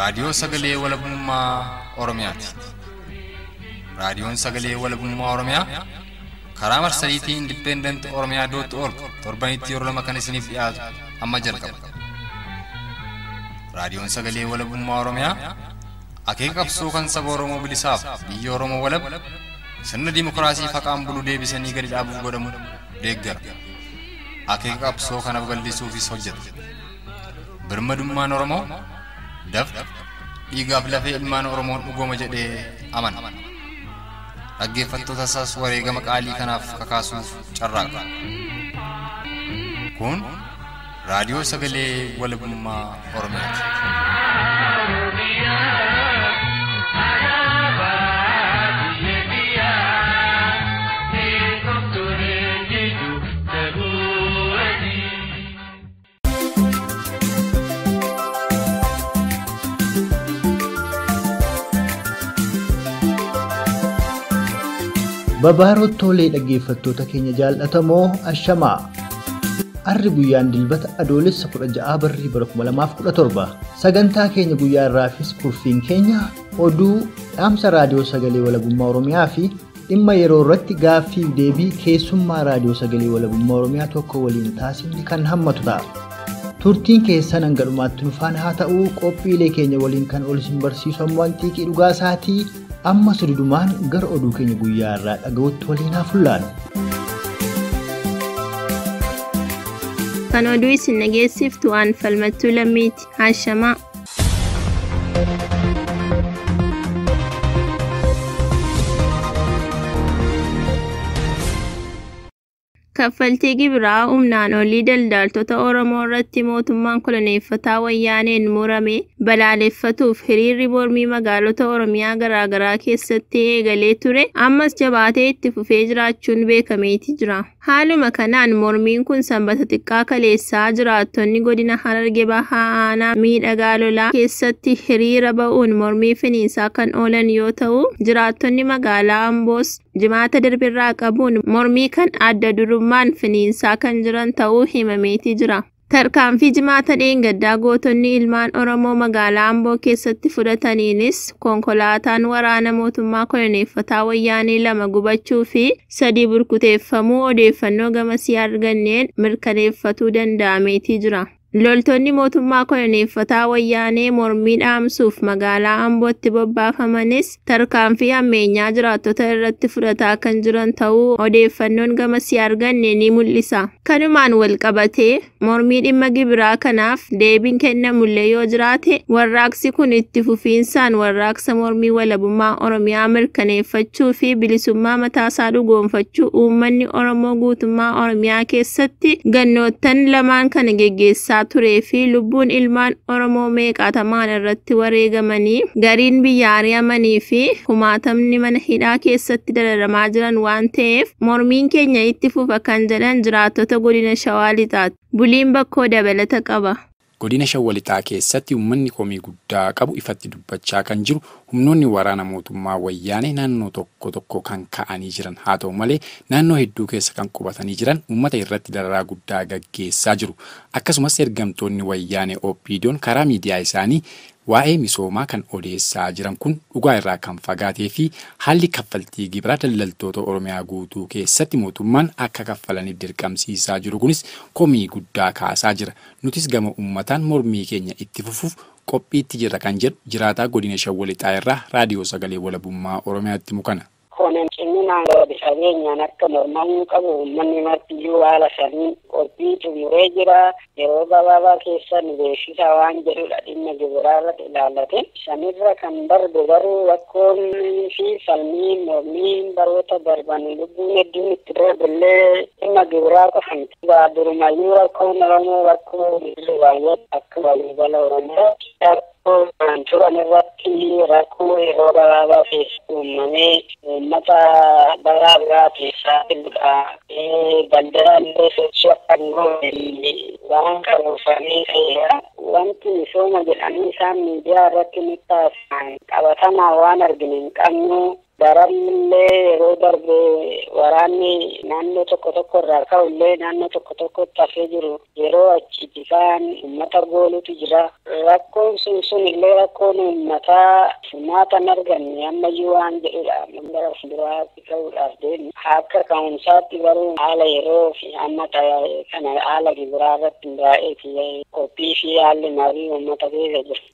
Raadiyoo Sagalee Walabummaa Oromiyaati. Raadiyoon Sagalee Walabummaa Oromiyaa karaa marsariitii Independent Oromiyaa dot org torbanitti yeroo lama kan isiniif dhiyaatu amma jalqaba. Raadiyoon Sagalee Walabummaa Oromiyaa akeeka qabsoo kan saba Oromoo bilisaaf biyya Oromoo walab sirna dimookiraasii faqaan bulu deebisanii gadi dhaabuuf godhamu deeggara. Akeeka qabsoo kana babal'isuufis hojjeta. Birmadummaan Oromoo dafqa dhiigaaf lafee ilmaan Oromoon dhugooma jedhee amana. Dhaggeeffattoota isaas wareegama qaalii kanaaf kakaasuuf carraaqa. Kun Raadiyoo Sagalee Walabummaa Oromiyaati. Babaarottolee dhaggeeffattoota keenya jaallatamoo ashamaa. Arri guyyaan dilbata adoolessa 16 barrii bara 2017 sagantaa keenya guyyaa irraafis kurfiin keenya oduu dhaamsa raadiyoo sagalee walabummaa Oromiyaa fi dhimma yeroo irratti gaaffii deebii keessummaa raadiyoo sagalee walabummaa Oromiyaa tokko waliin taasifne kan hammatu ta'a. Turtiin keessan hanga dhumaatti nu faana haa ta'u. Qophiilee keenya waliin kan ol isin barsiisu ammoo Anxiiqii dhugaa isaatii. Amma sududumaan gara oduu keenya guyyaa irraa dhaga'utti waliin haa fullaanu. Kan oduu isin dhageessiftu waan Falmattuu Lammiiti. Haashamaa. Kaffaltii gibiraa humnaan olii daldaltoota Oromoo irratti mootummaan koloneeffataa wayyaaneen murame balaaleffatuuf hiriirri mormii magaalota Oromiyaa garaagaraa keessatti eegalee ture ammas jabaatee itti fufee jiraachuun beekameeti jira. Haaluma kanaan mormiin kun sanbata xiqqaa kaleessaa jiraattonni godina Harargee Bahaa aanaa miidhagaa lolaa keessatti hiriira ba'uun mormii finiinsaa kan oolan yoo ta'u, jiraattonni magaalaa Amboos jimaata darbirraa qabuun mormii kan adda durummaan finiinsaa kan jiran ta'uu himameeti jira. Tarkaanfii jimaata dheengaddaa gootonni ilmaan Oromoo magaalaa Amboo keessatti fudhataniinis konkolaataan waraana mootummaa koloneeffataa wayyaanee 2 gubachuu fi 3 burkuteeffamuu odeeffannoo gamasii arganneen mirkaneeffatuu danda'ameeti jira. Loltoonni mootummaa koloneeffataa wayyaanee mormii dhaamsuuf magaalaa Ambootti bobbaafamanis tarkaanfii ammeenyaa jiraattota irratti fudhataa kan jiran ta'uu odeeffannoon gamasii arganne ni mul'isa. Kanumaan wal qabatee mormii dhimma gibiraa kanaaf deebiin kennamullee yoo jiraate warraaqsi kun itti fufiinsaan warraaqsa mormii walabummaa Oromiyaa mirkaneeffachuu fi bilisummaa mataasaa dhugoonfachuu uummanni Oromoo guutummaa Oromiyaa keessatti gannoottan lamaan kana geggeessaa turee fi lubbuun ilmaan Oromoo meeqaatamaan irratti wareegamanii gariin biyya ari'amanii fi kumaatamni mana hidhaa keessatti dararamaa jiran waan ta'eef mormiin keenya itti fufa kan jedhan jiraattota godina Shawaa Lixaati. Buliin bakkoo dabalata qaba. Godina Shawaa Lixaa keessatti uummanni komii guddaa qabu ifatti dubbachaa kan jiru humnoonni waraana mootummaa wayyaanee naannoo tokko tokko kan ka'anii jiran haa ta'u malee naannoo hedduu keessa kan qubatanii jiran uummata irratti dararaa guddaa gaggeessaa jiru. Akkasumas ergamtoonni wayyaanee OPDO'n karaa miidiyaa isaanii waa'ee misoomaa kan odeessaa jiran kun dhugaa irraa kan fagaatee fi haalli kaffaltii gibiraa daldaltoota Oromiyaa guutuu keessatti mootummaan akka kaffalaniif dirqamsiisaa jiru kunis komii guddaa kaasaa jira. Nutis gama uummataan mormii keenya itti fufuuf qophiitti jirra kan jedhu jiraataa godina Shawaa Lixaa irraa raadiyoo sagalee walabummaa Oromiyaatti mukana. Kooneen ciminaan gadi fageenyaan akka mormamuu qabu uummanni martiyyuu haala saniin qophii xumuree jira. Yeroo gabaabaa keessa nu beeksisa waan jedhudha dhimma gibiraa irratti ilaallate. Sanirra kan darbe garuu rakkoon fi falmiin mormiin baroota darban lubbuun hedduun itti darbellee dhimma gibiraa qofa miti. Durumayyuu rakkoon Oromoo rakkoo baay'ee akka waliigala Oromoo rakkoo kan turan irratti rakkoo yeroo gabaabaa keessatti uumamee uummata baraa biraa keessaa fidudha. Daldala illee sochii akka hin goone waan karoorfamee ta'edha. Wanti misooma jedhanii isaan miidiyaa irratti nutti haasa'an qabatamaa waan arginu hin qabnu. Daranillee yeroo darbe waraanni naannoo tokko tokko irraa ka'ullee naannoo tokko tokkotti hafee jiru yeroo achitti ka'an uummata goolutu jira. Rakkoon sun illee rakkoon uummataa furmaata hin arganne ammayyuu waan jedhudha. Gara fuulduraatti ka'uudhaaf deemu. Akka ka'umsaatti garuu haala yeroo fi amma kana haala gibiraa irratti hundaa'ee qophii fi haalli marii uummata keessa jira.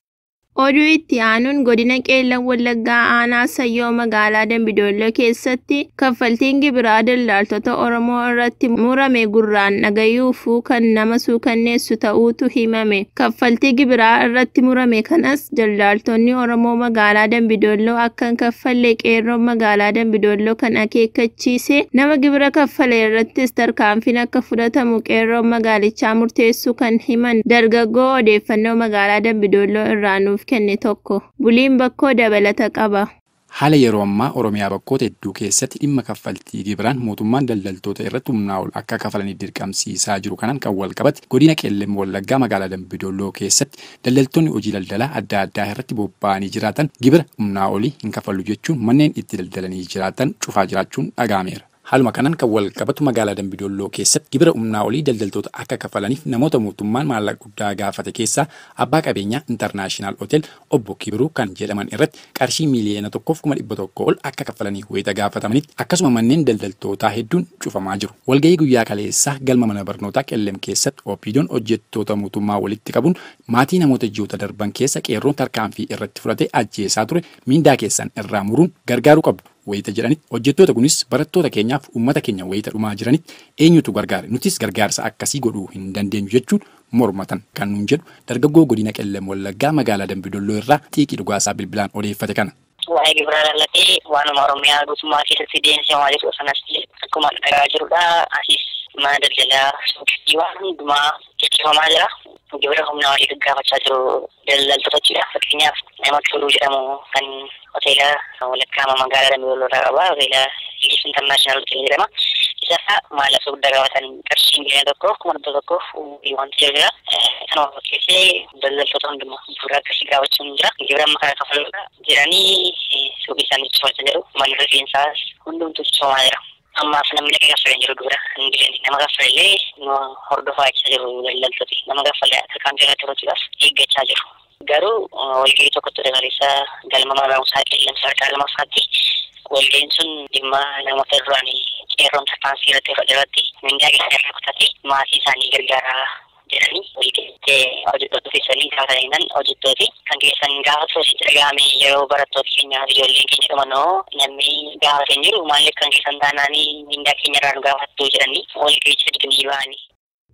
Oduu itti aanuun godina Qeellan Wallaggaa aanaa Sayyoo magaalaa Dambidolloo keessatti kaffaltiin gibiraa daldaltoota Oromoo irratti murame gurraan dhagayuufuu kan nama suukanneessu ta'uutu himame. Kaffaltii gibiraa irratti murame kanas daldaltoonni Oromoo magaalaa Dambidolloo akka hin kaffalle qeerroon magaalaa Dambidolloo kan akeekkachiise nama gibira kaffale irrattis tarkaanfiin akka fudhatamu qeerroon magaalichaa murteessuu kan himan dargaggoo odeeffannoo magaalaa Dambidolloo irraa nuuf kenne tokko. Buliin bakkoo dabalata qaba. Haala yeroo ammaa Oromiyaa bakkoota hedduu keessatti dhimma kaffaltii gibiraan mootummaan daldaltoota irratti humnaa ol akka kafalanii dirqamsiisaa jiru kanaan kan wal qabate godina Qeellan Wallaggaa magaalaa Dambidolloo keessatti daldaltoonni hojii daldalaa adda addaa irratti bobba'anii jiraatan gibira humnaa olii hin kafallu jechuun manneen itti daldalanii jiraatan cufaa jiraachuun dhaga'ameera. Haaluma kanaan kan wal qabatu magaalaa Dambidolloo keessatti gibira humnaa olii daldaltoota akka kafalaniif namoota mootummaan maallaqa guddaa gaafate keessaa abbaa qabeenyaa Intarnaashinaal Hotel obbo Kibiruu kan jedhaman irratti qarshii 1,100,000 ol akka kafalanii wayita gaafatamanitti akkasuma manneen daldaltootaa hedduun cufamaa jiru. Walgahii guyyaa kaleessaa galma mana barnootaa Qellem keessatti OPDO'n hojjettoota mootummaa walitti qabuun maatii namoota ji'oota darban keessa qeerroon tarkaanfii irratti fudhatee ajjeesaa ture miindaa keessan irraa muruun gargaaruu qabdu. Wayita jedhanitti hojjettoota kunis barattoota keenyaaf uummata keenya wayita dhumaa jiranitti eenyutu gargaare nutis gargaarsa akkasii godhuu hin dandeenyu jechuun mormatan kan nuun jedhu dargaggoo godina Qellem Wallaggaa magaalaa Dambidolloo irraa Xiiqii Dhugaasaa bilbilaan odeeffate kana. Waa'ee gibiraa laallatee waanuma Oromiyaa guutummaa keessatti deemsifamaa jiru sanas akkuma dhagaa jirudha. Asis mana daldalaa suuqii waan hundumaa jechisifamaa jira. Gibira humna walii gaggaafachaa jiru daldaltoota jechuudha. Fakkeenyaaf nama Tuluu jedhamu kan hoteela walakkaa magaalaa Dambidolloo irraa qaba. Hoteela Ingilish International Hotel jedhama. Isa maallaqa guddaa gaafatan qarshii 1,100,000 wanti jira. Kanuma fakkeessee daldaltoota hundumaa gibira akkasii gaafachuun jira. Gibira amma kana kafaluudha jedhanii suuqii isaanii cufachaa jiru. Manni rifeensaas hundumtuu cufamaa jira. Ammaaf namni akka kaffalee jiru gibira hin jirre nama kaffalee nu hordofaa jiru daldaltooti. Nama kaffalee tarkaanfii irratti fudhachuudhaaf eeggachaa jiru. Garuu walgahii tokkotti dabaleessa galma mana barumsaa Qellem sadarkaa lamaffaatti walgahiin sun dhimma namoota duraanii qeerroon tarkaanfii irratti fudhatetti mindaa keessa irraa kutate maatii isaanii gargaaraa jedhanii walgahiitti hojjettoota keessanii gaafataniinan hojjettooti kan keessan gaafa soositti dhaga'ame yeroo barattoota keenyaaf ijoolleen keenya dhumanoo namni gaafate hin jiru maaliif kan keessan taanaanii mindaa keenya irraa nu gaafattu jedhanii walgahiicha digdamii ba'anii.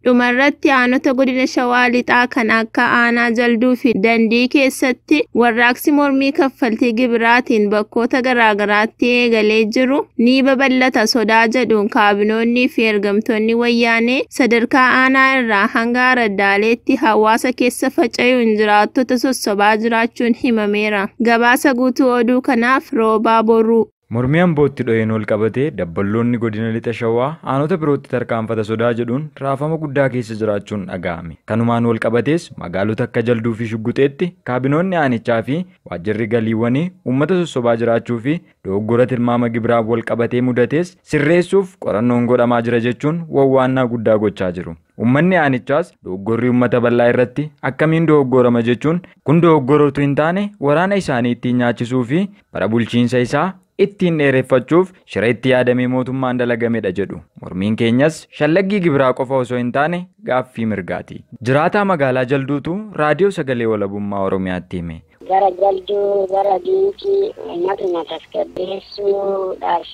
Dhumarratti aanota godina Shawaa Lixaa kan akka aanaa Jalduu fi Dandii keessatti warraaqsi mormii kaffaltii gibiraatiin bakkoota garaagaraatti eegalee jiru ni babal'ata sodaa jedhuun kaabinoonnii fi ergamtoonni wayyaanee sadarkaa aanaa irraa hanga araddaaleetti hawaasa keessa faca'uun jiraattota sossobaa jiraachuun himameera. Gabaasa guutuu oduu kanaaf Roobaa Boruu. Mormii Ambootti dho'een ol qabatee dabballoonni godina lixa Shawaa aanota birootti tarkaanfata sodaa jedhuun raafama guddaa keessa jiraachuun dhaga'ame. Kanumaan wal qabatees magaalota akka Jalduu fi Shugguxeetti kaabinoonni aanichaa fi waajjirri galiiwwanii uummata sossobaa jiraachuu fi dogoggora tilmaama gibiraa wal qabatee mudatees sirreessuuf qorannoon godhamaa jira jechuun wawwaannaa guddaa gochaa jiru. Uummanni aanichaas dogoggorri uummata bal'aa irratti akkamiin dogoggorama jechuun kun dogoggora utuu hin taane waraana isaanii ittiin nyaachisuu fi bara bulchiinsa isaa ittiin dheereffachuuf shira itti yaadamee mootummaan dalagamedha jedhu. Mormiin keenyas shallaggii gibiraa qofa osoo hin taane gaaffii mirgaati. Jiraataa magaalaa Jalduutu raadiyoo sagalee walabummaa Oromiyaatti hime. Gara Jalduu gara Diiqii uummatuma tasgabbeessuudhaaf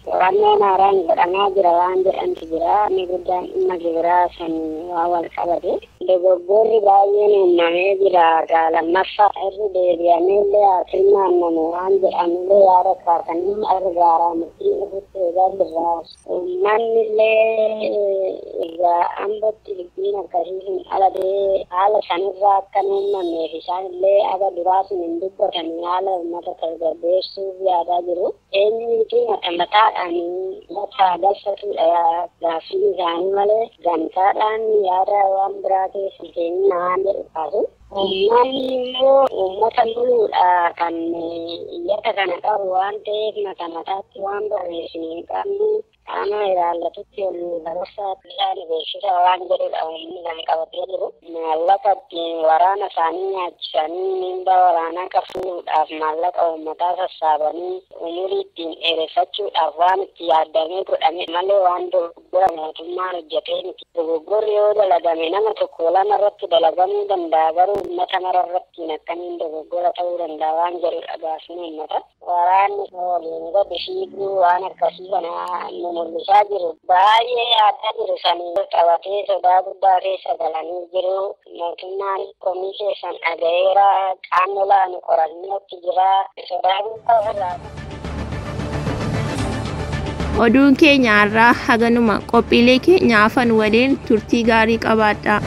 qorannoon haaraan godhamaa jira waan jedhantu jira. Inni guddaan dhimma gibiraa san waan wal qabate. Dogoggorri baay'een uumamee jira. Lammaffaa irra deebi'amee illee haa tilmaamamu waan jedhamullee yaada kaasanii irra gaaraa murtii irratti eegaa jirra. Uummanni illee egaa Ambootti dubbiin akkasii sun dhalatee haala sanirraa akka hin uumamneef isaan illee aga duraa sun hin dubbatanii haala uummata tasgabbeessuuf yaadaa jiru. Eenyuutu mata mataadhaan lafa galfatudha gaaffii isaanii malee gamtaadhaan yaada waan biraa keessa hin seenin waan jedhu kaasu. Uummanni immoo uummata loluudha kan iyyata kana qabu waan ta'eef mata mataatti waan barreessinu hin qabnu qaama ilaallatutti ol dabarsaa bishaan beeksisa waan jedhudha uummanni kan qabatee jiru. Maallaqa ittiin waraana isaanii nyaachisanii miindaa waraanaa kaffaluudhaaf maallaqa uummataa sassaabanii umurii ittiin dheereffachuudhaaf waan itti yaadamee godhame malee waan dogoggora mootummaan hojjetee miti. Dogoggorri yoo dalagame nama tokko lama irratti dalagamuu danda'a garuu uummata mara irratti akkamiin dogoggora ta'uu danda'a waan jedhudha gaafni uummata. Waraanni waliin gadi fiiguu waan akkasii kana nu mul'isaa jiru. Baay'ee yaadaa jiru sanii qabatee sodaa guddaa keessa galanii jiru. Mootummaan komii keessan dhaga'eera qaamni olaanu qorannootti jira. Sodaa guddaa ofirraa. Oduun keenya har'aa haganuma qophiilee keenya hafan waliin turtii gaarii qabaadhaa.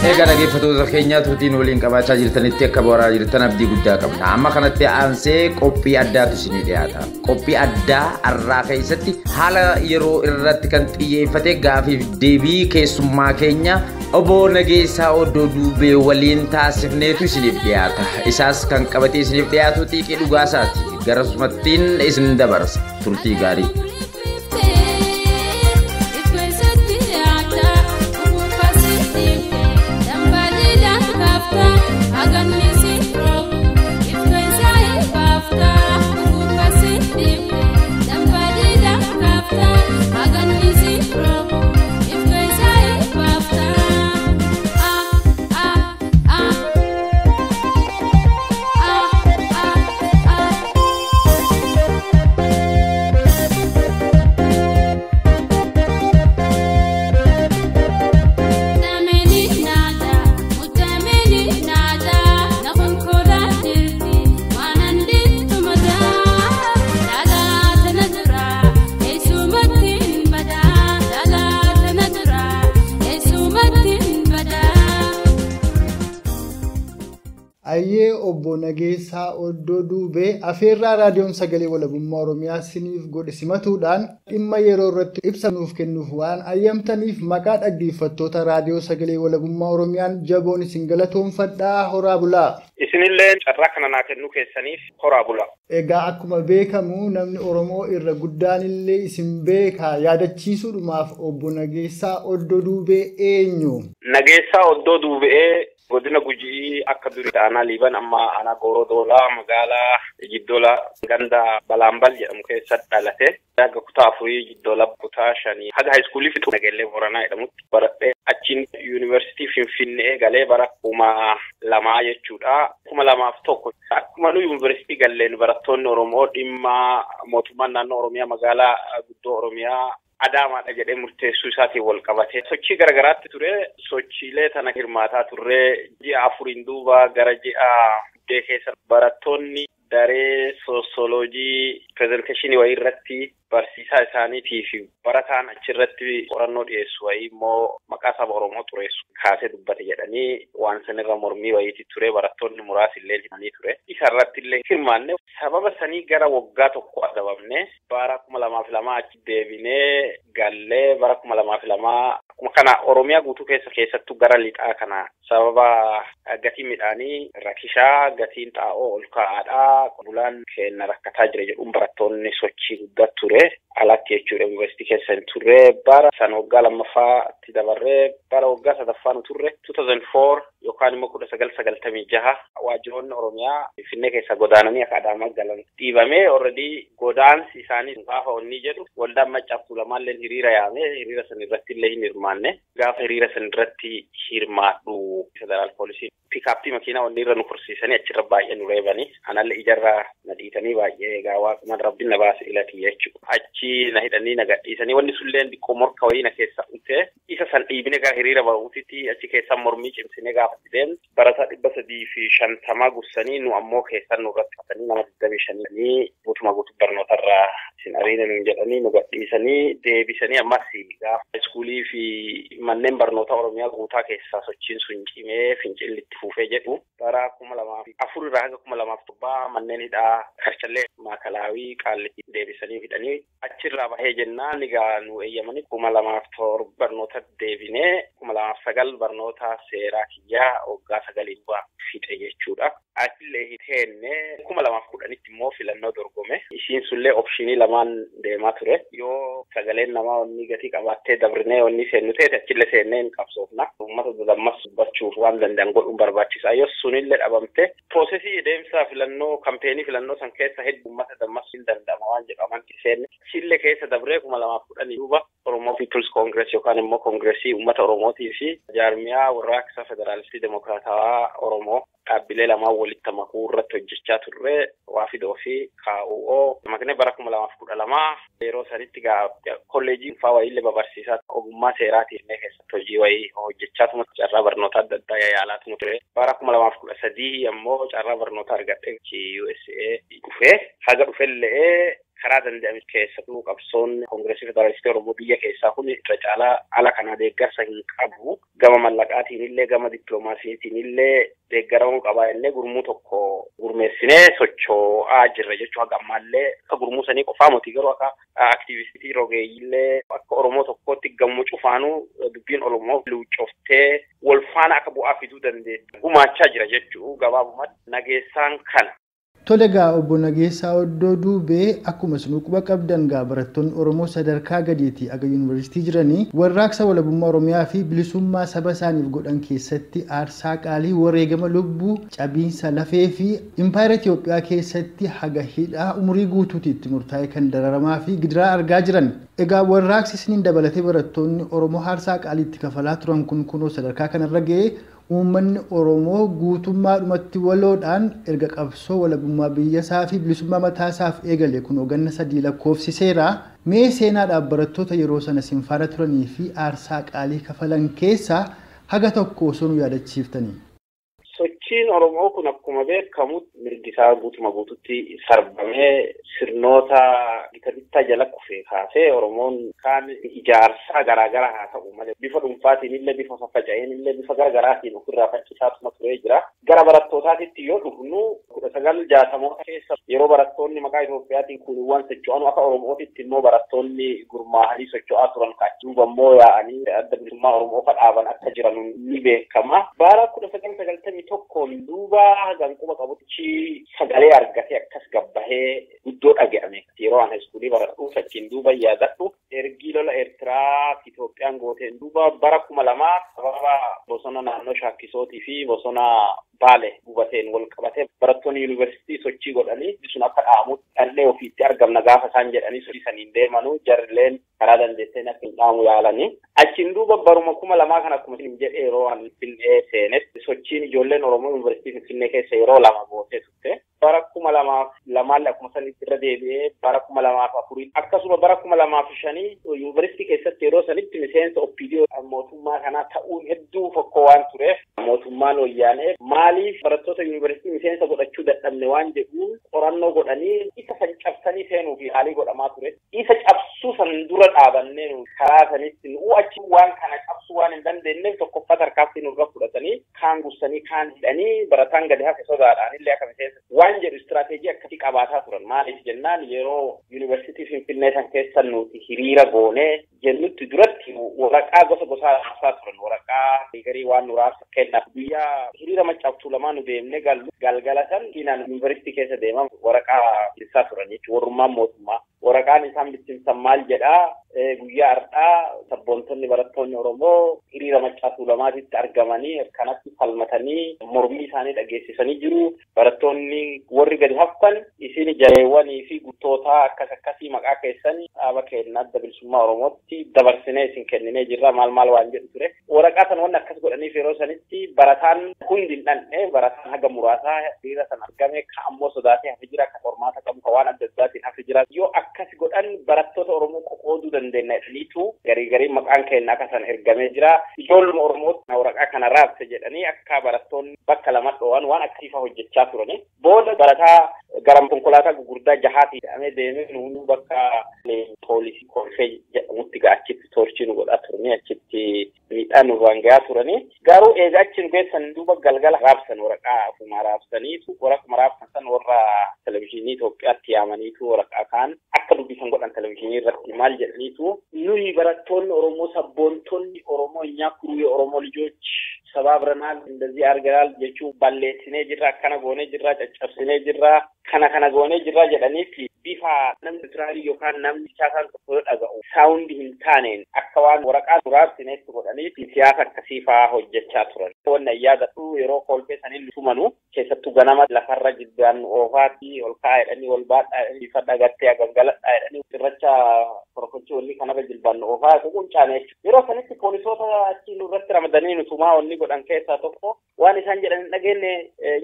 Egaa dhaggeeffattoota keenya tuutiin waliin qabaachaa jirtanitti akka bohaaraa jirtan abdii guddaa qabna. Amma kanatti aansee qophii addaatu isinii dhiyaata. Qophii addaa har'aa keessatti haala yeroo irratti kan xiyyeeffate gaafiif deebii keessummaa keenya obbo Nageessaa Oddoo Duubee waliin taasifneetu isiniif dhiyaata. Isaas kan qabatee isiniif dhiyaatu xiiqii dhugaasaati. Garasumattiin isin dabarsa. Turtii gaarii. Ayyee obbo Nageessaa Oddoo Duubee afeerraa raadiyoon sagalee walabummaa Oromiyaa siniif godhe simatuudhaan dhimma yeroo irratti ibsa nuuf kennuuf waan ayyamtaniif maqaa dhaggeeffattoota raadiyoo sagalee walabummaa Oromiyaan jaboon isin galatoonfadhaa horaa bulaa. Isinillee carraa kana naa kennuu keessaniif horaa bulaa. Egaa akkuma beekamu namni Oromoo irra guddaan illee isin beeka yaadachiisuudhumaaf obbo Nageessaa Oddoo Duubee eenyu? Nageessaa Oddoo Duubee godina Gujii akka durii aanaa Liiban amma aanaa Gooroo Doolaa magaalaa Jiddoolaa ganda Balaambal jedhamu keessatti dhalate. Haga kutaa afurii Jiddoolaa kutaa shanii haga haayiskuulii fixu Nageellee Booranaa jedhamutti baradhee achiin yuunivarsiitii Finfinnee galee bara 2000 jechuudha. 2001 akkuma nu yuunivarsiitii galleen barattoonni Oromoo dhimma mootummaan naannoo Oromiyaa magaalaa guddoo Oromiyaa Adaamaadha jedhee murteessuu isaatiin wal qabate. Sochii garaagaraatti ture. Sochiilee tana hirmaataa turre ji'a afuriin duuba gara ji'a guddee keessa barattoonni Daree soosoloojii pirezenteeshinii wayii irratti barsiisaa isaaniitii fi barataan achirratti qorannoo dhiyeessu wayii immoo maqaa saba Oromoo xureessu kaasee dubbate jedhanii waan sanirra mormii wayiitti ture barattoonni muraasi illee himanii ture. Isa irratti illee hirmaanne sababa sanii gara waggaa tokko adabamne bara 2002 achi deebinee gallee bara 2002 akkuma kana Oromiyaa guutuu keessattuu gara lixaa kana sababa gatiin midhaanii rakishaa gatiin xaa'oo ol ka'aadhaa bulaan keenya rakkataa jira jedhuun barattoonni sochii guddaa ture. Alatti jechuudha yuunivarsiitii keessa hin turre bara san waggaa lammaffaatti dabarree bara waggaa sadaffaa nu turre 2004 yookaan immoo 1996 waajjiroonni Oromiyaa Finfinnee keessa godaananii akka Adaamaa galan dhiibamee already godaansi isaanii gaafa onni jedhu waldaan Maccaa fi Tuulamaallee hiriira yaamee hiriira san irratti illee hin hirmaanne gaafa hiriira san irratti hirmaadhu federaal poolisii piikaappii makiinaa onni irra nu kursiisanii achirra baay'ee nu reebanii anallee ijarra na dhiitanii baay'ee egaa waaquma rabbiin na baase ilatii jechuudha. Achi na hidhanii na gadhiisanii wanni sulleen xiqqoo morka wayii na keessa dhufee isa san dhiibne gara hiriira ba'uutitti achi keessa mormii cimsinee gaafa fideen barataa 350 gursanii nu ammoo keessan nurratti hatanii nama 25 guutuma guutuu barnootarraa isin ariine nuun jedhanii nu gadhiisanii deebisanii ammas gaafa iskuulii fi manneen barnoota Oromiyaa guutaa keessaa sochiin sun cimee fincilli itti fuufee jedhu bara 2004 irraa hanga 2007 manneen hidhaa Karchallee Maakalaawii Qaallitti deebisanii hidhanii achirraa bahee jennaan egaa nu eeyyamanii 2007 barnoota deebinee 2009 barnoota seeraa kiyyaa waggaa 9 duraa fixe jechuudha. Achillee hiteenne 2010 immoo filannoo dorgome. Isiin sullee opshinii lamaan deemaa ture. Yoo sagaleen namaa onni gatii qabaattee dabrinee onni seennu ta'e achillee seennee hin qabsoofna. Uummata dadammas dubbachuuf waan danda'an godhuun barbaachisaa. Yoo sunillee dhabamte piroosesii deemsa filannoo kampeenii filannoo san keessa hedduu uummata dammas hin danda'ama waan jedhu amantii seenne. Achillee keessa dabree 2010 duuba Oromoo People's Congress yookaan immoo Koongireesii uummata Oromootii fi jaarmiyaa warraaqsa Federaalistii Dimokiraatawaa Oromoo dhaabbilee lamaan walitti makuu irratti hojjechaa turre Waafidoo fi KUO maknee bara 2012 yeroo sanitti kolleejii faa wayiillee babarsiisaa ogummaa seeraatiin keessatti hojii wayii hojjechaa tuma carraa barnoota adda addaa yaalaa tuma ture. Bara 2013 ammoo carraa barnoota argadhe USA dhufee haga dhufellee karaa danda'ame keessattuu qabsoon Koongireesii Federaalistii Oromoo biyya keessaa kun irra caalaa ala kanaa deeggarsa hin qabu. Gama mallaqaatiin illee gama dippiloomaasiitiin illee deeggaramuu qabaa illee gurmuu tokko gurmeessinee socho'aa jirra jechuu haga ammaallee akka gurmuu sanii qofaa miti garuu akka aktiivistii rogeeyyiillee akka Oromoo tokkootti gammuu cufaanuu dubbiin Oromoo luuccoftee wal faana akka bu'aa fiduu dandeessu gumaachaa jira jechuu gabaabumatti Nageessaan kana. Tole egaa obbo Nageessaa Oddoo Duubee akkuma isin quba qabdan gaa barattoonni Oromoo sadarkaa gadiitii aga yuunivarsiitii jiranii warraaqsa walabummaa Oromiyaa fi bilisummaa saba isaaniif godhan keessatti aarsaa qaalii wareegama lubbuu cabiinsa lafee fi impaayera Itoophiyaa keessatti haga hidhaa umurii guutuutti murtaa'e kan dararamaa fi gidiraa argaa jiran. Egaa warraaqsi isiniin dabalatee barattoonni Oromoo aarsaa qaaliitti kafalaa turan kun kunoo sadarkaa kanarra ga'ee uummanni Oromoo guutummaadhumatti waloodhaan erga qabsoo walabummaa biyya isaa fi bilisummaa mataa isaaf eegale kun hoogganna 3 lakkoofsiseera. Mee seenaadhaaf barattoota yeroo sana isin faana turanii fi aarsaa qaalii kafalan keessaa haga tokko osoo nu yaadachiiftanii. Sochiin Oromoo kun akkuma beekamu mirgi isaa guutuma guututti sarbamee sirnoota gita jala kufee kaasee Oromoon kaan ijaarsaa garaagaraa haa ta'u malee bifa dhuunfaatiin illee bifa faffaca'een illee bifa garaagaraatiin ofirraa faccisaatuma turee jira. Gara barattootaatitti yoo dhufnu 1960moota keessa yeroo barattoonni maqaa Itoophiyaatiin kunuuwwan socho'an akka Oromootitti immoo barattoonni gurmaa'anii socho'aa turan duuba immoo yaa'anii adda bilisummaa Oromoo dhaaban akka jiran ni beekama. Bara 1991 duuba hanquma qabutti sagalee argatee akkas gabbahee guddoo dhaga'ame. Yeroo ani iskuulii baradhu achiin duuba yaadadhu ergii lola Eertiraa fi Itoophiyaan gooteen duuba bara 2000 sababa bosona naannoo Shaakkisootii fi bosona Baale gubateen wal qabatee barattoonni yuunivarsiitii sochii godhanii sun akka dhaamutti dhallee ofiitti argamna gaafa isaan jedhanii sochii saniin deemanuu jarrileen karaa dandeetteen akka hin dhaamu yaalanii. Achiin duuba baruma 2000 kan akkuma isin jedhe yeroo ani Finfinnee seenetti sochiin ijoolleen Oromoo yuunivarsiitii Finfinnee keessa yeroo lama gootee turte. Bara 2002 akkuma sanitti irra deebi'ee bara 2004 akkasuma bara 2005yuunivarsiitii keessatti yeroo sanitti miseensa OPD mootummaa kanaa ta'uun hedduu fokkoo waan tureef mootummaan Mootummaan wayyaanee maaliif barattoota yuunivarsiitii miseensa godhachuu dadhabne waan jedhuun qorannoo godhanii isa san cabsanii seenuu fi haalii godhamaa ture. Isa cabsuu san dura dhaabannee karaa sanitti nu achi waan kana cabsuu waan hin dandeenyeef tokkoffaa tarkaanfii nurra fudhatanii kaan gussanii kaan hidhanii barataan gadi hafe sodaadhaan illee akka miseensa waan jedhu istiraateejii akkasii qabaataa turan. Maaliif jennaan yeroo yuunivarsiitii Finfinnee san keessa nuti hiriira goonee jennutti duratti waraqaa gosa gosaa raabsaa turan. Waraqaa garii waan nu raabsa kennaaf guyyaa hiriira maccaaftuu lamaan nu deemnee galgala san diinaan yuunivarsiitii keessa deeman waraqaa bittinsaa turan jechuudha. Warrummaan mootummaa waraqaan isaan bittinsan maal jedhaa guyyaa har'aa sabboontonni barattoonni Oromoo hiriira maccaaftuu lamaatitti argamanii akkanatti falmatanii mormii isaanii dhageessisanii jiru. Barattoonni warri gadi haftan isin jareewwanii fi guttootaa akkas akkasii maqaa keessan dhaaba keenya adda bilisummaa Oromootti dabarsinee isin kenninee jirra maal maal waan jedhu ture. Waraqaa san wanni akkas godhaniif yeroo sanitti barataan hundi hin dhandhe barataan haga muraasaa hiriira san argame ka ammoo sodaatee hafe jira ka qormaata qabu ka waan adda addaatiin hafe jira. Yoo akkas godhan barattoota Oromoo qoqooduu dandeenya jedhaniitu garii garii maqaan keenya akka san ergamee jira. Ijoolluma Oromootti waraqaa kana raabse jedhanii akka barattoonni bakka lama dho'an waan akkasiifa hojjechaa turani. Booda barataa gara konkolaataa gurguddaa jahaatii jedhamee deemee nuuni bakka poolisii kolfee jedhamutti achitti toorchii nu godhaa turanii achitti miidhaa nurraan gahaa turanii. Garuu egaa achi nu geessan duuba galgala raabsan waraqaa ofumaa raabsaniitu waraquma raabsan san warra televizyiinii Itoophiyaatti yaamaniitu waraqaa kaan akka dubbisan godhan televizyiinii irratti maal jedhaniitu nuyi barattoonni Oromoo sabboontonni Oromoo እኛ ኩሩ የኦሮሞ ልጆች ሰባብረናል፣ እንደዚህ አድርገናል jechuu balleessinee jirra, akkana goonee jirra, caccabsinee jirra, kana kana goonee jirra jedhaniif bifa namni Israa'el yookaan namni siyaasaan tokko dhaga'u saawundi hin taaneen akka waan waraqaa raabsineetti godhaniif siyaasa akkasii fa'aa hojjechaa turan. Wanni yaadadhu yeroo kolfee saniin tumanu keessattuu ganama lafarra jiddaan oofaatti ol kaa'aa jedhanii ol baadhaa jedhanii bifa dhagattee gangaladhaa jedhanii cirracha torkochii wanni kanarra jilbaan oofaa ququncaane jechuudha. Yeroo sanitti poolisoota achi nurratti ramadanii nutumaa wanni godhan keessaa tokko waan isaan jedhan hin dhageenye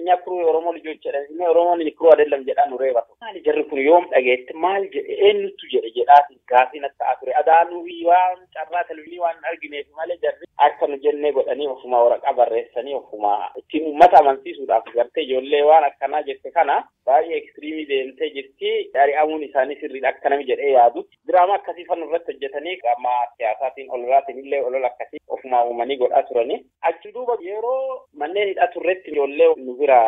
እኛ ኩሩ የኦሮሞ ልጆች jedhan inni Oromoon ኩሩ አይደለም jedhaa nu reeba. Maali jarri kun yoom dhageette maal jedhe eenyutu jedhe jedhaati gaafii natti ta'aa ture. Adaanuu fi waan carraa televizyiinii waan argineef malee jarri akka nu jennee godhanii ofuma waraqaa barreessanii ofuma ittiin uummata amansiisuudhaaf gartee ijoollee waan akkanaa jette kana baay'ee ekstiriimii deemtee jirti. Ari'amuun isaanii sirriidha akka nami jedhee yaadu. Diraamaa akkasii fan irratti hojjetanii qaama siyaasaatiin ololaatiin illee olola akkasii ofuma uumanii godhaa turanii. Achi duuba yeroo manneen hidhaa turretti ijoollee nu bira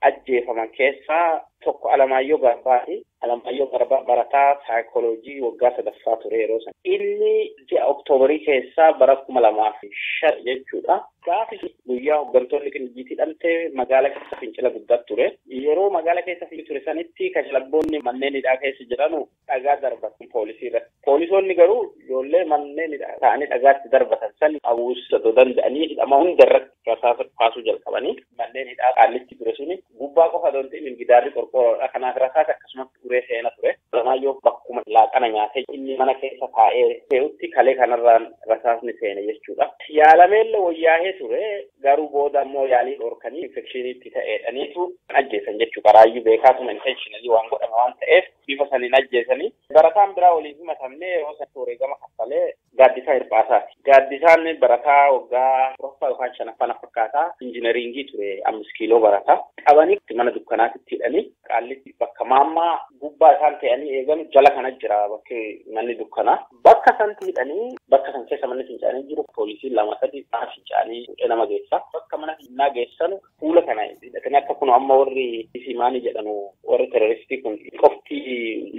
ajjeefaman keessaa tokko Alamaayyoo Garbaati. Alamaayyoo Garbaa barataa saayikooloojii waggaa sadaffaa ture yeroo sana. Inni ji'a Oktoobarii keessaa bara 2005 jechuudha. Gaafi guyyaa hooggantoonni qinjiitii dhaltee magaala keessa fincila guddaa ture. Yeroo magaala keessa fincila ture sanitti kashalabboonni manneen hidhaa keessa jiranu dhagaa darbatan poolisii irratti. Poolisoonni garuu ijoollee manneen hidhaa ta'anii dhagaatti darbatan san awwaasuu danda'anii hidhama hunda irratti rasaasa kaasuu jalqabanii manneen hidhaa qaallitti ture suni gubbaa qofa osoo hin ta'in gidaarri qorqoorroodha. Kanaaf rasaasa akkasumatti uree seena ture. Alamaayyoo bakkuma laaqana nyaatee inni mana keessa taa'ee se'utti kalee kanarraan rasaasni seene jechuudha. Yaalameellee wayyaahee ture garuu booda ammoo yaalii dhorkanii infekshiniitti ta'eedhaniitu ajjeesan jechuudha. Karaayyuu beekaatuma intentionally waan godhame waan ta'eef bifa saniin ajjeesanii. Barataan biraa waliin himatamnee yeroo san wareegama kaffalee Gaaddisaa Hirphaasaati. Gaaddisaan barataa waggaa 4ffaa yookaan 5ffaa na fakkaataa injinariingii ture 5 kiiloo barataa. Qabanii mana dukkanaatti hidhanii qaallitti bakka maammaa gubbaa isaan ta'anii eegan jala kana jira bakki manni dukkanaa. Bakka sanatti hidhanii bakka san keessa manni fincaanii jiru poolisiin 2 3 mana fincaanii fuudhee nama geessa. Bakka mana fincaanii geessanu fuula kana hidhatanii akka kun amma warri simaanii jedhanu warri teroristii kun qofti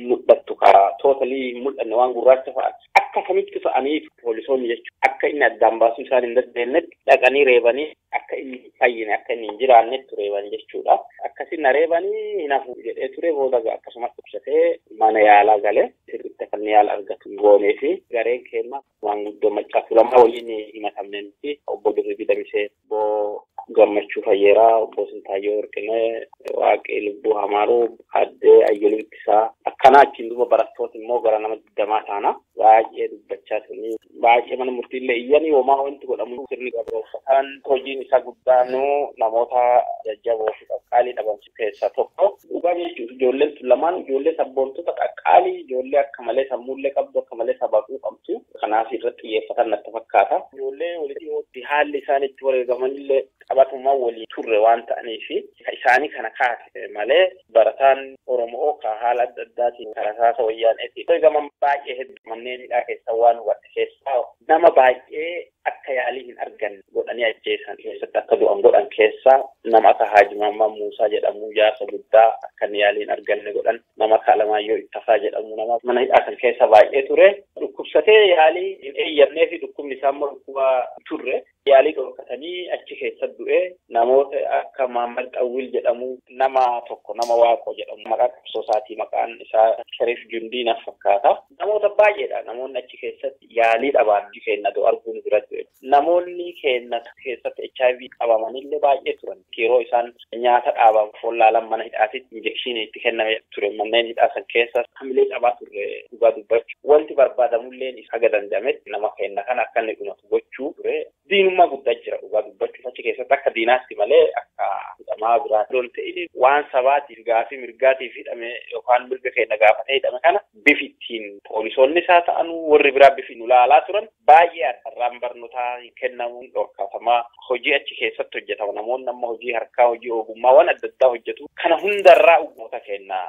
mul'attu karaa tootalii mul'anne waan gurraacha fa'a. Akka sanitti ta'anii poolisoonni jechuudha. Akka inni addaan baasuu isaan hin dandeenyetti dhaqanii reebanii akka inni fayyine akka inni hin jiraannetti reeban jechuudha. Akkasiin na reebanii hin hafu jedhee ture booda akkasumas dhukkubsatee mana yaalaa galee sirriitti akka inni yaala argatu goonee fi gareen keenya maanguddoo Maccaaftuu Lamaa waliin himatamne nuti obbo Dirribii Damisee, obbo Gammachuu Fayyeeraa, obbo Sintaayyoo Warqinee, Waaqee Lubbuu Hamaaruu, Addee Ayyaluu Ittisaa akkanaa achiin duuba barattoota immoo gara nama 20 taana baay'ee dubbachaa turanii baay'ee mana murtiillee iyyanii homaa wanti godhamu sirni gabrooffataan hojiin isaa guddaanuu namoota jajjaboo fi qaqqaalii dhabamsu keessaa tokko. Dhugaa jechuuf ijoolleen tun lamaan ijoollee sabboontota qaqqaalii ijoollee akka malee sammuullee qabdu akka malee sabaquu qabdu kanaaf irratti xiyyeeffatan natti fakkaata. Ijoollee walitti haalli isaan itti wareegamanillee qabatumaa walii turre waan ta'aniif isaanii kana kaase malee barataan Oromoo ka haala adda addaatiin karaa wayyaaneetiin wareegaman baay'ee hedduu manneen hidhaa keessa waan hubate keessaa nama baay'ee akka yaalii hin arganne godhanii ajjeesan keessatti akka du'an godhan keessaa nama akka Haaji Maammaa Muusaa jedhamu jaarsa guddaa akka yaalii hin arganne godhan nama akka Alamaayyoo Ittafaa jedhamu nama mana hidhaa kan keessa baay'ee ture dhukkubsatee yaalii hin eeyyamnee fi dhukkubni isaa immoo dhukkuba turre yaalii dhorkatanii achi keessa du'e namoota akka Mahammad Xawwil jedhamu nama tokko nama Waaqoo jedhamu maqaa qabsoo isaatii maqaan isaa Shariif Jundii naaf fakkaata. Namoota baay'eedha namoonni achi keessatti yaalii dhabaan keenya arguun biratti namoonni keenya keessatti HIV qabamanillee baay'ee turan yeroo isaan nyaata dhaaban follaalan mana hidhaatitti injekshinii itti kenname ture manneen hidhaa san keessa hamilee qabaa turre dhugaa dubbachuu wanti barbaadamullee haga danda'ametti nama keenya kana akka inni dhumatu gochuu ture diinummaa guddaa jira dhugaa dubbachuuf achi keessatti akka diinaatti malee akka hidhamaa biraa loon ta'e waan sabaatiif gaafii mirgaatiif hidhame yookaan mirga keenya gaafatee hidhame kana bifi ittiin poolisoonni isaa ta'anuu warri biraa bifi nu laalaa turan baay'ee har'aan barnootaa kennamuun dhorkatamaa hojii achi keessatti hojjetama namoonni amma hojii harkaa hojii ogummaa waan adda addaa hojjetu kana hundarraa ummata keenya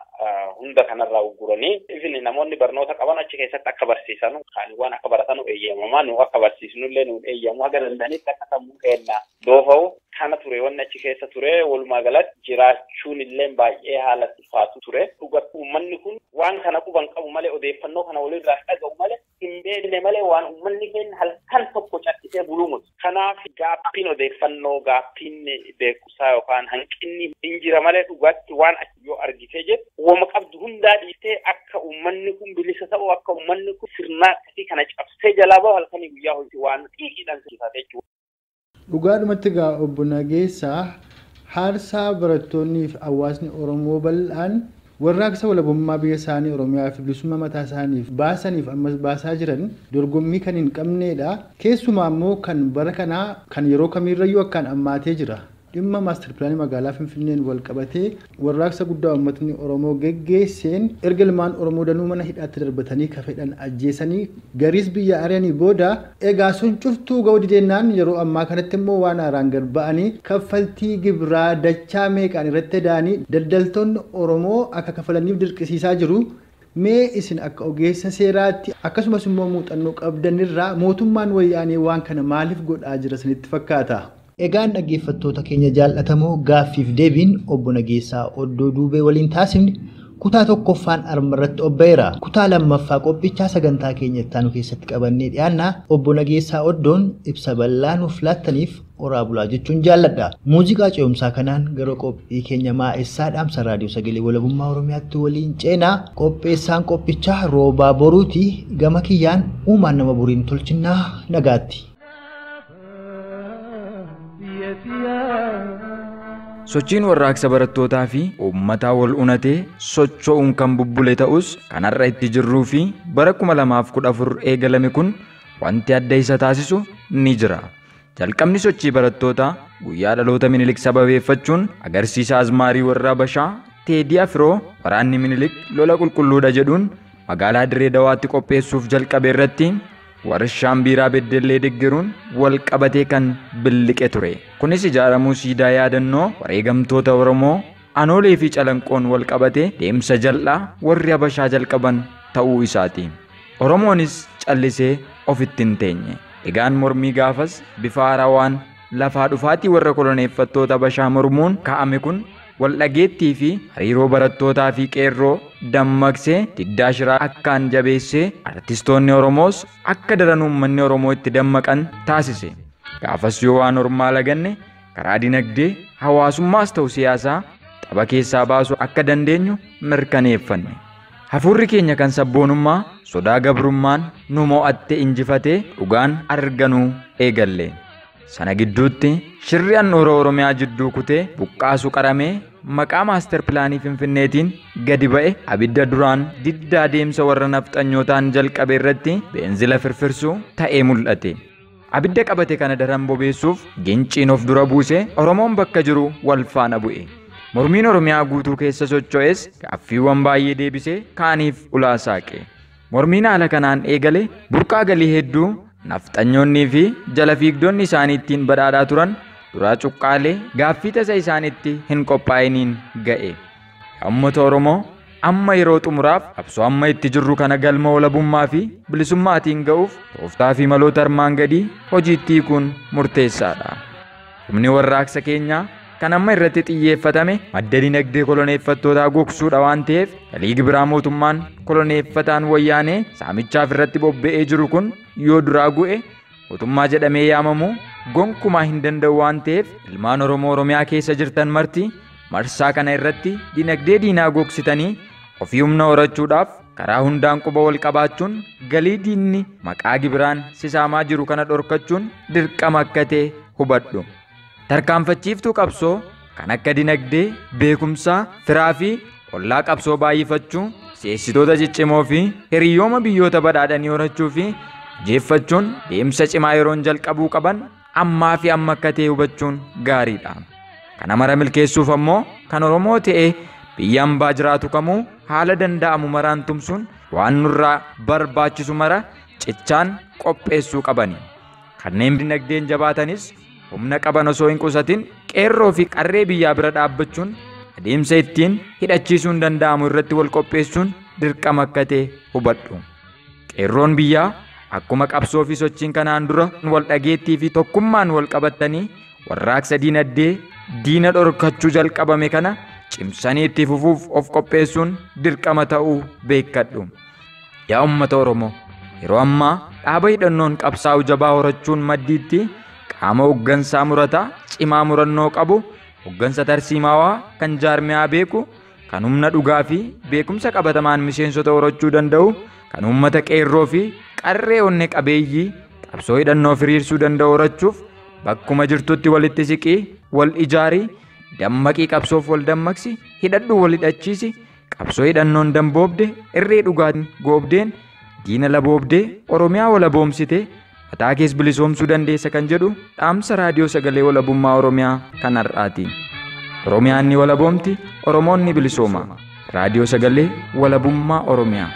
hunda kanarraa ugguranii ifni namoonni barnoota qaban achi keessatti akka barsiisan kan waan akka baratan eeyyamamaa nu akka barsiisnullee nu eeyyamu haga danda'anitti akka sammuu keenya doofa'u kana ture wanni achi keessa ture walumaa galatti jiraachuun illee baay'ee haala ulfaatu ture dhugatti uummanni kun waan kana quban qabu malee odeeffannoo kana walirraa dhaga'u malee hin beekne malee waan uummanni keenya halkan tokko callisee buluu miti. Kanaaf gaaffiin odeeffannoo gaaffiin beekumsaa yookaan hanqinni hin jira malee dhugatti waan achi yoo argitee jettu wama qabdu hundaa dhiistee akka uummanni kun bilisa ta'u akka uummanni kun sirna akkasii kana cabsee jalaa bahu halkanii guyyaa hojii waan xiiqiidhaan sirfaate jechuudha. Dhugaadhumatti egaa obbo Nageessaa haarsaa barattoonnii fi hawaasni Oromoo bal'aan warraaqsa walabummaa biyya isaanii Oromiyaa fi bilisummaa mataa isaaniif baasaniif ammas baasaa jiran dorgommii kan hin qabneedha. Keessumaa immoo kan bara kanaa kan yeroo kamiirrayyuu akkaan ammaatee jira. Dhimma maastar pilaanii magaalaa Finfinneen wal qabatee warraaqsa guddaa uummatni Oromoo geggeesseen erga ilmaan Oromoo danuu mana hidhaatti darbatanii kafedhan ajjeesanii gariis biyya ari'anii booda egaa sun cuftuu ga'uu dideennaan yeroo ammaa kanatti immoo waan haaraan gad ba'anii kaffaltii gibiraa dachaa meeqaan irratti da'anii daldaltoonni Oromoo akka kafalaniif dirqisiisaa jiru. Mee isin akka ogeessa seeraatti akkasumas immoo muuxannoo qabdanirraa mootummaan wayyaanee waan kana maaliif godhaa jira isinitti fakkaata? Egaan dhaggeeffattoota keenya jaallatamoo gaaffiif deebiin obbo Nageessaa Oddoo Duubee waliin taasifne kutaa tokkoffaan armarratti obbeera. Kutaa lammaffaa qophichaa sagantaa keenya ittaanu keessatti qabannee dhiyaanna. Obbo Nageessaa Oddoon ibsa bal'aa nuuf laattaniif oraa bulaa jechuun jaalladha. Muuziqaa ce'umsaa kanaan gara qophii keenya maa'essaa dhaamsa raadiyoo sagalee walabummaa Oromiyaatti waliin ceenaa. Qopheessaan qophichaa Roobaa Boruuti. Gama kiyyaan uumaan nama boriin tolchinnaa nagaatti. Sochiin warraaqsa barattootaa fi uummataa wal unatee socho'uun kan bubbule ta'us kanarra itti jirruu fi bara 2014 eegalame kun wanti adda isa taasisu ni jira. Jalqabni sochii barattootaa guyyaa dhaloota Minilik sababeeffachuun agarsiisa azmaarii warra Habashaa Teedii Afiroo waraanni Minilik lola qulqulluudha jedhuun magaalaa Dirree Dawaatti qopheessuuf jalqabe irratti warshaan biiraa Beddellee deggeruun wal qabatee kan billiqe ture. Kunis ijaaramuu siidaa yaadannoo wareegamtoota Oromoo Anoolee fi Calanqoon wal qabatee deemsa jal'aa warri Habashaa jalqaban ta'uu isaati. Oromoonis callisee ofitti hin teenye. Egaan mormii gaafas bifa haarawaan lafaa dhufaatii warra koloneeffattoota Habashaa mormuun kaa'ame kun wal dhageettii fi hariiroo barattootaa fi qeerroo dammaqsee diddaa shiraa akkaan jabeessee artistoonni Oromoos akka daran uummanni Oromoo itti dammaqan taasise. Gaafas yoo waan ormaa laganne karaa dinagdee hawaasummaas ta'u siyaasaa tapha keessaa baasuu akka dandeenyu mirkaneeffanne. Hafuurri keenya kan sabboonummaa sodaa gabrummaan nu mo'atte injifatee dhugaan arganuu eegalle. Sana gidduutti shirri handhuura Oromiyaa jidduu kutee buqqaasu qaramee maqaa maaster pilaanii Finfinneetiin gadi ba'e abidda duraan diddaa deemsa warra nafxanyootaan jalqabe irratti beenzila firfirsuu ta'ee mul'ate. Abidda qabate kana daran bobeessuuf ginciin of dura buuse Oromoon bakka jiru wal faana bu'e. Mormiin Oromiyaa guutuu keessa socho'es gaaffiiwwan baay'ee deebisee kaaniif ulaa saaqe. Mormiin haala kanaan eegale burqaa galii hedduu nafxanyoonnii fi jala fiigdonni isaanii ittiin badhaadhaa turan duraa cuqqaalee gaaffii tasa isaanitti hin qophaa'iniin ga'e. Uummata Oromoo amma yeroo xumuraaf qabsoo amma itti jirru kana galma walabummaa fi bilisummaatiin ga'uuf tooftaa fi maloota armaan gadii hojiitti hiikuun murteessaadha. Humni warraaqsa keenyaa kan amma irratti xiyyeeffatame madda dinagdee koloneeffattootaa gogsuudha waan ta'eef galii gibiraa mootummaan koloneeffataan wayyaanee saamichaaf irratti bobba'ee jiru kun yoo duraa gu'e mootummaa jedhamee yaamamu gonkumaa hin danda'u waan ta'eef ilmaan Oromoo Oromiyaa keessa jirtan marti marsaa kana irratti dinagdee diinaa gogsitanii ofii humna horachuudhaaf karaa hundaan quba wal qabaachuun galii diinni maqaa gibiraan sisaamaa jiru kana dhorkachuun dirqama akka ta'e hubadhu. Tarkaanfachiiftuu qabsoo kan akka dinagdee, beekumsaa, firaa fi ollaa qabsoo baay'ifachuu, si'eessitoota ciccimoo fi hiriyooma biyyoota badhaadhanii horachuu fi jeeffachuun deemsa cimaa yeroon jalqabuu qaban ammaa fi amma akka ta'e hubachuun gaariidha. Kana mara milkeessuuf ammoo kan Oromoo ta'e biyya hambaa jiraatu kamuu haala danda'amu maraan tumsuun waan nurraa barbaachisu mara cichaan qopheessuu qabani. Kanneen dinagdeen jabaatanis humna qaban osoo hin qusatin qeerroo fi qarree biyyaa bira dhaabbachuun adeemsa ittiin hidhachiisuun danda'amu irratti wal qopheessuun dirqama akka ta'e hubadhu. Qeerroon biyyaa akkuma qabsoo fi sochiin kanaan dura wal dhageettii fi tokkummaan wal qabatanii warraaqsa diinagdee diina dhorkachuu jalqabame kana cimsanii itti fufuuf of qopheessuun dirqama ta'uu beekkadhu. Yaa uummata Oromoo, yeroo ammaa dhaaba hidhannoon qabsaa'u jabaa horachuun maddiitti qaama hooggansaa murataa cimaa murannoo qabu, hooggansa tarsiimaawaa kan jaarmiyaa beeku, kan humna dhugaa fi beekumsa qabatamaan miseensota horachuu danda'u, kan uummata qeerroo fi qarree onne qabeeyyii qabsoo hidhannoo firiirsuu danda'u horachuuf bakkuma jirtutti walitti siqii, wal ijaarii, dammaqii qabsoof wal dammaqsi, hidhadhu wal hidhachiisi, qabsoo hidhannoon damboobde, irree dhugaatiin goobdeen, diina laboobdee, Oromiyaa walaboomsite, mataa kees bilisoomsuu dandeessa kan jedhu dhaamsa raadiyoo sagalee walabummaa Oromiyaa kan har'aati. Oromiyaan ni walaboomti, Oromoon ni bilisooma. Raadiyoo sagalee walabummaa Oromiyaa.